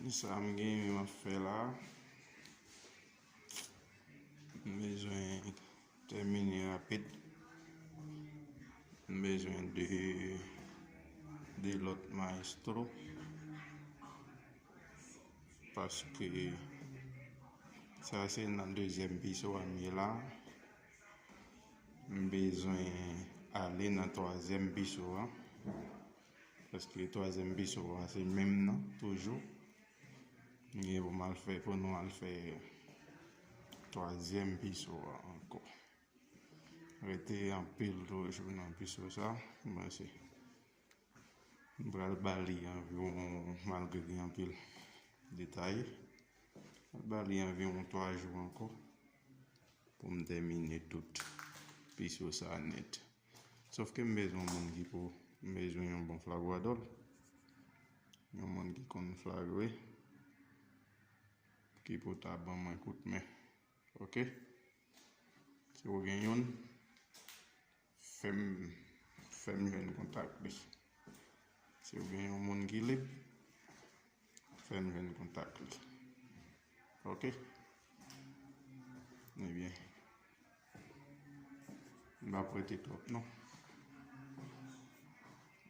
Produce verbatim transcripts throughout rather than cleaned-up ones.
Sa m genyen m ap fè la, m bezwen tèmine rapid. M bezwen de, de lòt mayestwo. Paske sa se nan dezyèm piso a m ye la. M bezwen ale nan twazyèm piso a. Paske twazyèm piso a se menm nan toujou. M gen pou m al fè, pou nou al fè twazyèm piso a ankò. Rete anpil toujou nan piso sa. M panse m pral ba li anviwon, malgre gen anpil detay, m pral ba li anviwon twa jou ankò pou m tèmine tout piso sa nèt. Sòf ke m bezwen yon moun ki pou, m bezwen yon bon flagwadòl. Yon moun ki konn flagwe, ki pou ta ban mwen kout men. Oke? Si w gen youn, fè m, fè m jwenn kontak li. Si w gen yon moun ki lib, fè m jwenn kontak li. Oke? Ebyen, m p ap rete twòp, non.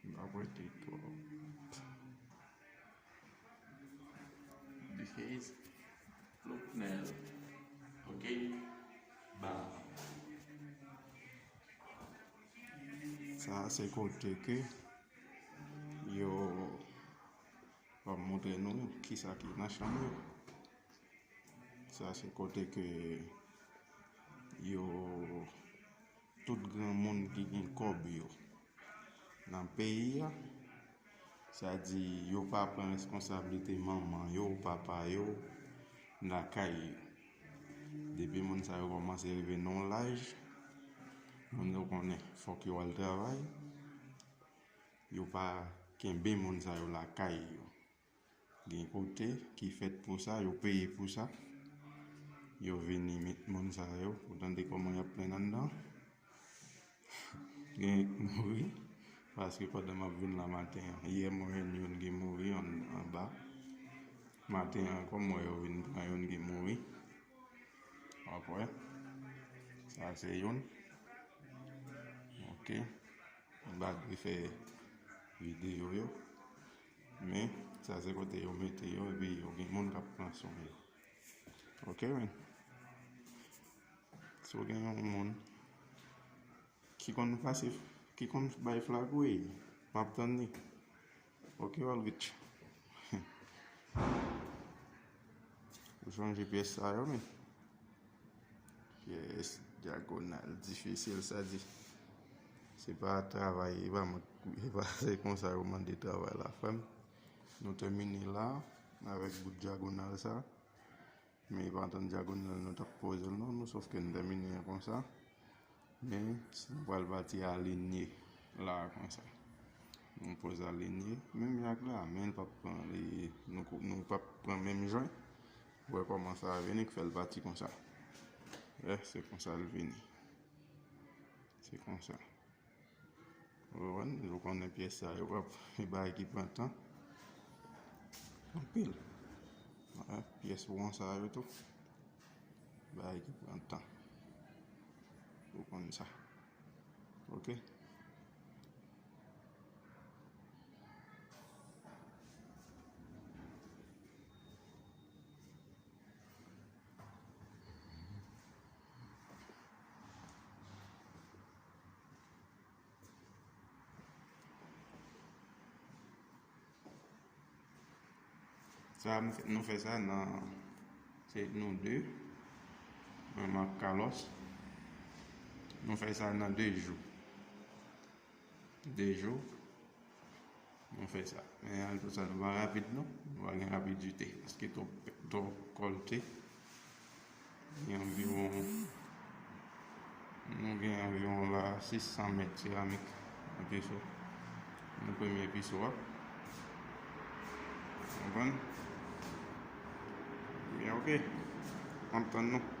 M p ap rete twòp. This is Lucknell. Oke? Ba. Sa se kote ke yo, m ap montre nou kisa ki nan chanm yo. Sa se kote ke yo, tout granmoun ki gen kòb yo nan peyi a, sa di yo pa pran responsablite manman yo, papa yo, lakay yo. Depi moun sa yo kòmanse rive nan yon laj, moun yo konnen fòk yo al travay, yo pa kenbe moun sa yo lakay yo. Gen kote ki fèt pou sa, yo peye pou sa. Yo vini met moun sa yo, ou tande kòman y ap plenn anndan. Gen mouri, paske pandan m ap vin la maten an, yè mwen jwenn youn ki mouri ann-, anba. Maten an ankò, m wè yo vin pran youn ki mouri. W ap wè. Sa se youn. Oke. M pa dwe fè videyo yo. Men, sa se kote yo mete yo, epi yo gen moun k ap pran swen yo. Oke, men. Si w gen yon moun ki konn pase, ki konn bay flagwe, m ap tann li. Oke, Walrich. Ou chanje pyès sa yo, men. Pyès dyagonal difisil, sa di. Se pa travay, e pa mwen, e pa, se konsa yo mande travay la, frè m. Nou tèmine la, avèk bout dyagonal sa. Men e pa antann dyagonal nou t ap poze l non, nou, sòf ke n tèmine an konsa. Men, si nou pral pati alinye la konsa. Nou poze alinye, menm jan ak la, men l p ap pran, li, nou, nou p ap pran menm jwen. Ou wè kòman sa a vini, k fè l pati konsa. Wè, se konsa l vini. Se konsa. Ou konprann? Ou konnen pyès sa yo p ap, e bagay ki pran tan. Anpil. Wè, pyès won sa yo tou. Bagay ki pran tan. Ou konn sa. Oke? Sa, m fè, nou fè sa nan, se nou de, mwen ak Carlos. Nou fè sa nan de jou. De jou, nou fè sa. Men ann tou sa, nou pa rapid non. Nou pa gen rapidite. Paske twòp, twòp kòlte. Gen anviwon, nou gen anviwon la sis san mèt seramik nan piso. Nan premye piso a. Konprann? Men oke. M ap tann nou.